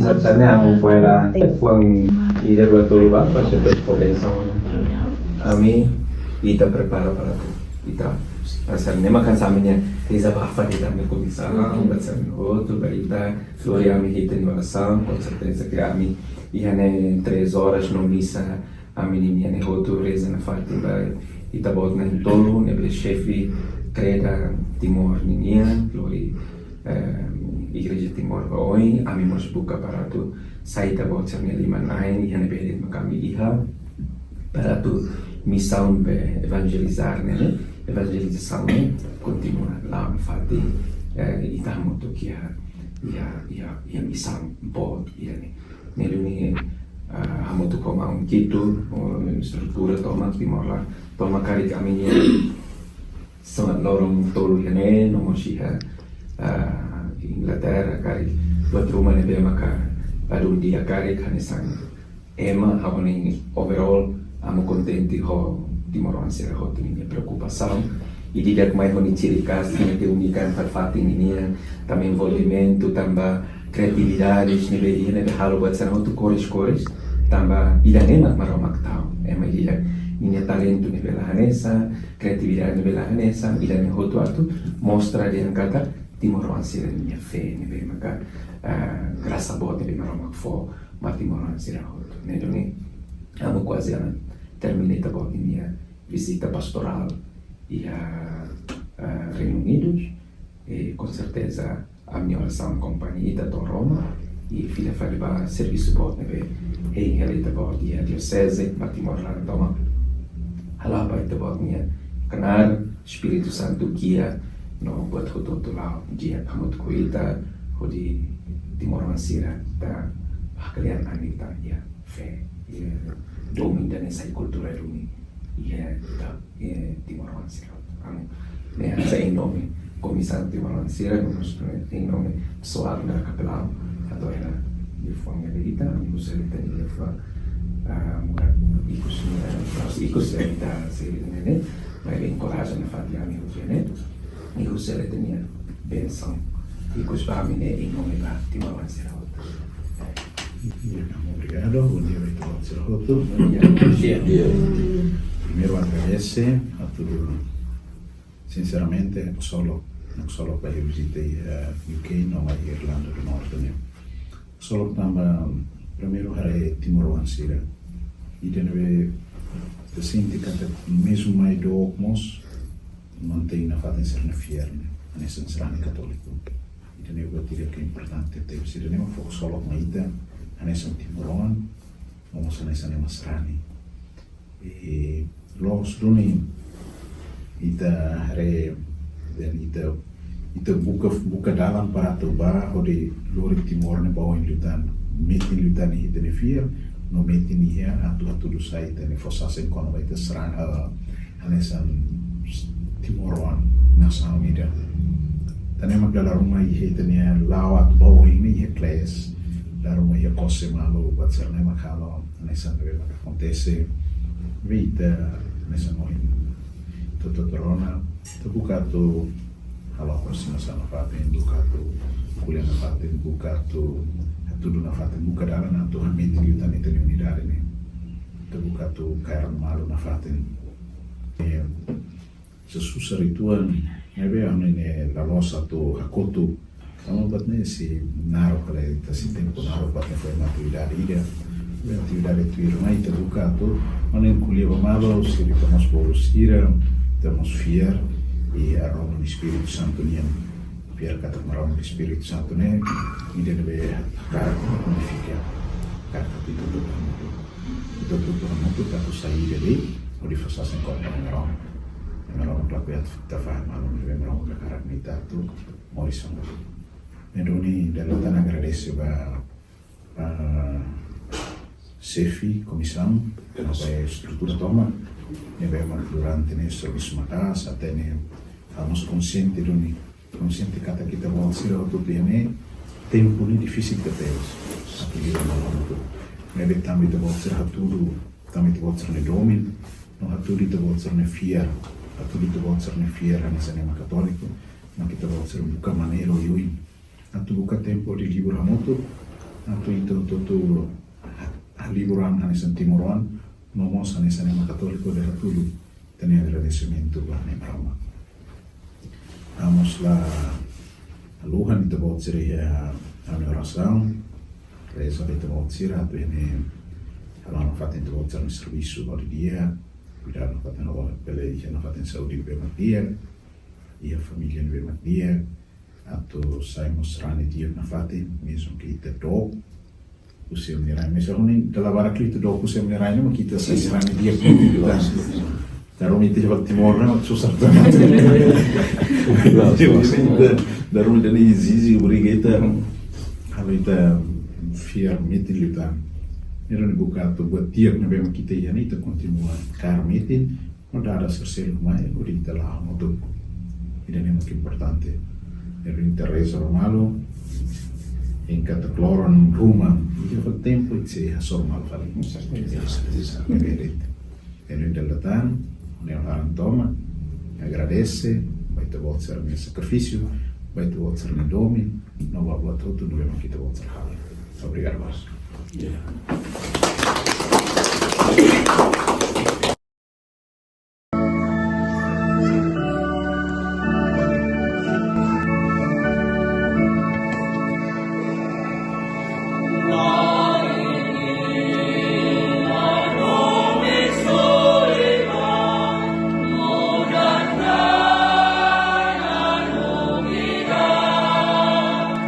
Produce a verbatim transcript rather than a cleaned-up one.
Sabe, ami foin la, foin ida rua tolu ba, para sempre fó bensaun. Ami, ita prepara para atu, ita, para ser nema kan saminya, dezabafa de'it ami komisaun, ba ser outro, ba ita, lori ami iha ita-nia orasaun, com certeza que ami, iha ne'e três horas no misa, ami-nia ne'e hotu reza nafatin ba ita-boot na'in-tolu ne'ebé xefe kreda Timor ninian, lori, eh, Igreja Timor ba oin, ami mós buka para atu sai ita-boot sira-nia liman-ain iha ne'ebé de'it mak ami iha, para atu misaun be evangelizar ne'e, evanjelizasaun ne'e kontinua la'o nafatin, eh, ita hamutuk iha, iha, iha, iha misaun boot ida-ne'e. Ne'e duni, ah, hamutuk ho maun Kitu, ho estrutura tomak, Timor laran tomak, karik ami-nia selamat loron tolu iha ne'e, no mós iha, ah, Inglaterra, karik buat ruma ne'ebé maka ladún di'ak karik hanesan ema, ha'u hanoin overall, ami kontente ho timoroan sira hotu nia preokupasaun. I di'ak mai ho nia ciri khas, nia keunikan fatin ninian, tanba envolvimentu, tanba kreatividade, ne'ebé iha, ne'ebé halo buat sira hotu kores-kores, tanba ida-ne'e mak Maromak tau. Ema ida, ninia talentu ne'ebé la hanesan, kreatividade ne'ebé la hanesan, ida-ne'e hotu atu mostra dehan katak timoroan sira-nia fé ne'ebé maka, ah, grasa boot ne'ebé Maromak fó ba timoroan sira hotu. Ne'e duni, ami kuaze ona termina ita-boot nia vizita pastorál iha, ah, Reinu Unidu, i com certeza ami-nia orasaun akompaña ita to'o Roma, i fila fali ba servisu boot ne'ebé hein hela ita-boot iha dioseze, ba Timor laran tomak. Hala'o ba ita-boot nia knaar, Espíritu Santu gia, no buat hotu-hotu la'o di'ak hamutuk ho ita, hodi timoroan sira ita haklean an ita-nia fé, iha domin ida-ne'e sai kultura duni iha ita, iha timoroan sira. Ami, ne'e hanesan em nome komisaun timoroan sira, no mós em nome pesoál da kapelaun, atu hela liafuan ne'ebé ita, ami husu hela ita-nia liafuan, ah, murak ikus, murak ikus, eh, ita sira ne'e, maibé enkoraja nafatin ami husu ne'e, i husu hela ita-nia bensaun ikus ba ami ne'e, em nome ba timoroan sira hotu. Obrigadu, bondia ba ita-boot sira hotu. Bondia. Primeiru, agradese atu, sinseramente, ksolok, ksolok ba iha vizita iha, eh, U K no ba iha Irlanda do Norte ne'e. Ksolok tanba, primeiru, haree timoroan sira ida ne'ebé ita sente katak mezmu mai dook mós mantein nafatin sira-nia fiar ne'e, hanesan sarani katóliku. Ida-ne'e buat ida ke importante tebes, ida-ne'e mak fó ksolok mai ita hanesan timoroan, no mós hanesan ema sarani. I loos duni ita haree, dehan ita, ita buka, buka dalan para atu bá hodi lori Timor ne'e ba oin liután, metin liután iha ita-nia fiar, no metin iha atu, atu hatudu sai ita-nia fó-sasin kona-ba ita sarani, eh, hanesan timoroan, nasaun ida. Tan ne'e mak dala ruma iha ita-nia la'o atu ba oin ne'e iha clash, dala ruma iha kose malu, buat sira-ne'e mak halo hanesan ne'ebé mak akontese. Maibé ita hanesan ohin ita hotu rona, ita buka atu halo aproximasaun nafatin, buka atu ko'alia nafatin, buka atu hatudu nafatin, buka dalan atu hametin liután ita-nia unidade ne'e. Ita buka atu kaer malu nafatin. Eh, susar uitoan, maibé ami ne'e la loos atu hakotu. Tanba buat ne'e sei naruk, kala ita sei tempu naruk, buat ne'e foin atividade ida. Be atividade tuirmai ita buka atu, mane ko'alia ba malu, sira ita mós bolu sira, ita mós fiar, i aroma Espíritu Santu nian. Fiar katak aroma Espíritu Santu ne'e, ida ne'ebé hakarak unifika, hakarak ita hotu hamutuk. Ita hotu hamutuk atu sai ida de'it, hodi fó-sasin kona-ba Maromak. Maromak lakohi atu ita fahe malu ne'ebé Maromak hakarak mai ita atu moris hamutuk. Ne'e duni, dala ida tan agradese ba, ah, xefe komisaun, no ba estrutura tomak, ne'ebé mak durante ne'e servisu maka'as, até ne'e, ami mós konsiente duni, konsiente katak ita-boot sira hotu iha ne'e, tempu ne'e difisil tebes. Atu lida ho tempu. Maibé tanba ita-boot sira hatudu, tanba ita-boot sira-nia domin, no hatudu ita-boot sira-nia fiar, hatudu ita-boot sira-nia fiar hanesan ema katóliku, mak ita-boot sira buka maneira oioin atu buka tempu hodi libur hamutuk, Atu ita hotu-hotu ha-, halibur an hanesan timoroan, no mós hanesan ema katóliku, hodi hatudu ita-nia agradesimentu ba Nai Aman. Amos la haluha ita-boot sira iha ami-nia orasaun, reza ba ita-boot sira atu Nai Aman halo nafatin ita-boot sira-nia servisu hodi di'ak, kuidadu nafatin, halo bele iha nafatin saúde ne'ebé mak di'ak, iha família ne'ebé mak di'ak, atu sai mós sarani di'ak nafatin, mezmu ke ita dook husi ema nia rai. Mezmu ne'e dala barak ita dook husi ema nia rai, mak ita sai sarani di'ak, ita. Dala ruma ita iha Timor ne'e mak susar tan. Dala ruma ida-ne'e ezije, obriga ita, halo ita fiar metin liután. Ita tenke buka atu buat di'ak ne'ebé mak ita iha ne'e, ita kontinua kaer metin, no dada sira seluk mai, hodi ita la'o hamutuk. Ida-ne'e mak importante. Ita reza ba malu, iha katak loron ruma, iha tempu ita sei hasoru malu fali. Ida-ne'e dala ida tan, ha'u hakarak tomak agradese ba ita-boot sira-nia sakrifísiu, ba ita-boot sira-nia domin, no ba buat hotu ne'ebé mak ita-boot sira halo. Obrigadu barak.